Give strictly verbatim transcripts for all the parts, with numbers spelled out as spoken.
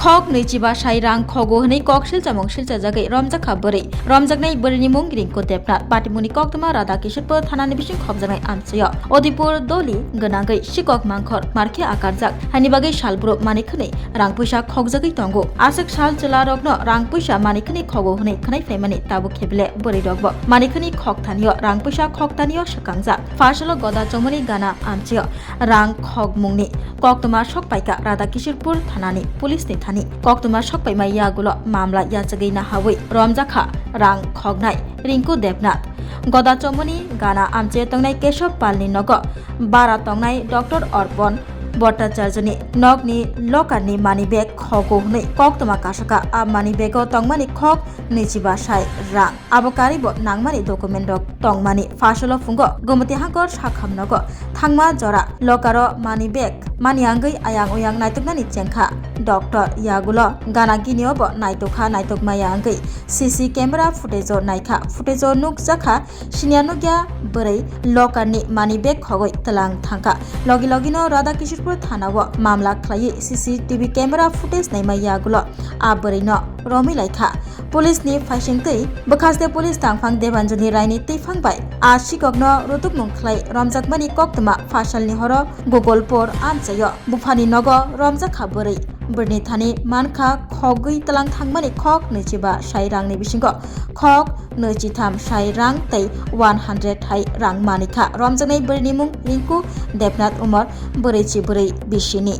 Khok nwichiba sai rang khogo hwnwi kok silchamung silchajagwi romjakha bwrwi. Romjaknai bwrwini mung Rinku Debnath. Patimungni koktwma Radha Kishorpur thanani bising khopjaknai amchaio. Odipur doli gwnangwi sikok mangkhor markhe akarjak. Haini bagwi salburo manikhwnwi rang puisa khokjagwi tongo. Aswk sal chwlarokno rang puisa manikhwnwi khogo hwnwi khwnai phaimani tabuk kheble bwrwirokbo manikhwnwi khoktanio rang puisa khoktanio swkangjak. Phasalo goda chomoni gana amchaio rang khokmungni koktwma sok paikha Radha Kishorpur thanani police ni thani. Koktwma sok paima yagulo mamla yachagwi nahawi romjakha rang khoknai Rinku Debnath. Goda chomoni gana amchaio tongnai Keshob Palni nogo bara tongnai Doctor Orpon Bhattacharjani nokni lokarni money bag khogo hwnwi koktwma kasaka. A money bag-o tongmani khok nwichiba sai rang. Abo karibo nangmani document rok tongmani. Phasalo phungo Gumati Hangkor sakham nogo thangma jora lokaro money bag mani angwi ayang uyang naituknani chengkha doctor. Yagulo gana giniobo naitukha, naitukmaya angwi C C camera footage-o naikha. Footage-o nukjakha siniya nukya bwrwi lokarni money bag khogwi twlang thangkha. Logi logino Radha Kishorpur thana-o mamla khlaiwi C C T V camera footage naima yagulo a bwrwino romwi laikha. Police ni phaisingtwi bwkhaste police tangphang Debanjani Raini twiphang bai a sikokno rutukmung khlai romjakmani koktwma phasalni horo Gogolpur amchaio buphani nogo romjakha bwrwi. Bwrwini thani mankha khogwi twlang thangmani khok nwichiba sai rangni bisingo khok nwichitham sai rang tei one hundred hai rang manikha. Romjaknai bwrwini mung Rinku Debnath, umor bwrwi chi bwrwi bisini.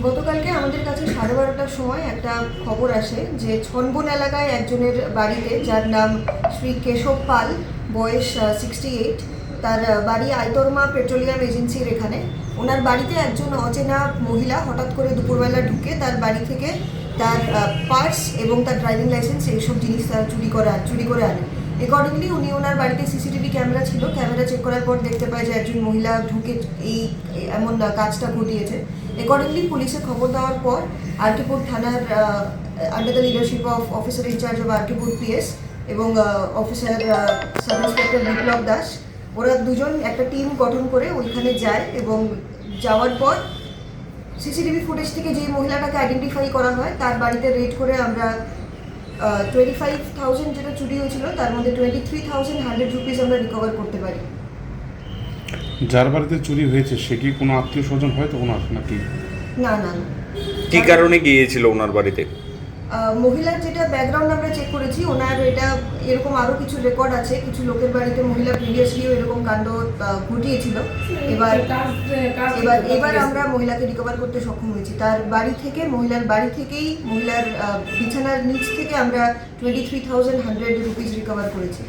গতকালকে আমাদের কাছে সাড়ে বারোটার সময় একটা খবর আসে যে ছনবন এলাকায় একজনের বাড়িতে, যার নাম শ্রী কেশব পাল, বয়স সিক্সটি এইট, তার আহ, বাড়ি আইতরমা পেট্রোলিয়াম এজেন্সির এখানে। ওনার বাড়িতে একজন অচেনা মহিলা হঠাৎ করে দুপুরবেলা ঢুকে তার বাড়ি থেকে তার পার্স এবং তার ড্রাইভিং লাইসেন্স, এইসব জিনিস তারা চুরি করে আন- চুরি করে আনে। অ্যাকর্ডিংলি উনি, ওনার বাড়িতে সিসিটিভি ক্যামেরা ছিল, ক্যামেরা চেক করার পর দেখতে পায় যে একজন মহিলা ঢুকে এই এই এমন আহ, কাজটা ঘটিয়েছে। অ্যাকর্ডিংলি পুলিশে খবর দেওয়ার পর আরকিপুর থানার, under the leadership of officer in charge of Arkipur পিএস এবং অফিসার সাব ইন্সপেক্টর বিপ্লব দাস, ওরা দুজন একটা টিম গঠন করে ওইখানে যায় এবং যাওয়ার পর সিসিটিভি ফুটেজ থেকে যেই মহিলাটাকে আইডেন্টিফাই করা হয়, তার বাড়িতে রেড করে আমরা টোয়েন্টি ফাইভ থাউজেন্ড যেটা চুরি হয়েছিল, তার মধ্যে twenty three thousand hundred rupees আমরা রিকভার করতে পারি। যার বাড়িতে চুরি হয়েছে, সে কি কোনো আত্মীয় স্বজন হয় তো ওনার নাকি? না, না, না। কি কারণে গিয়েছিল ওনার বাড়িতে? আহ, মহিলার যেটা ব্যাকগ্রাউন্ড আমরা চেক করেছি, ওনার এটা এরকম আরও কিছু রেকর্ড আছে, কিছু লোকের বাড়িতে মহিলা প্রিভিয়াসলিও এরকম কাণ্ড আহ, ঘটিয়েছিল। এবার কাজ, কাজ এবার করতে এবার পারবে। আমরা মহিলাকে রিকভার করতে সক্ষম হয়েছি। তার বাড়ি থেকে, মহিলার বাড়ি থেকেই, মহিলার আহ, বিছানার নিচ থেকে আমরা twenty three thousand hundred rupees recover করেছি।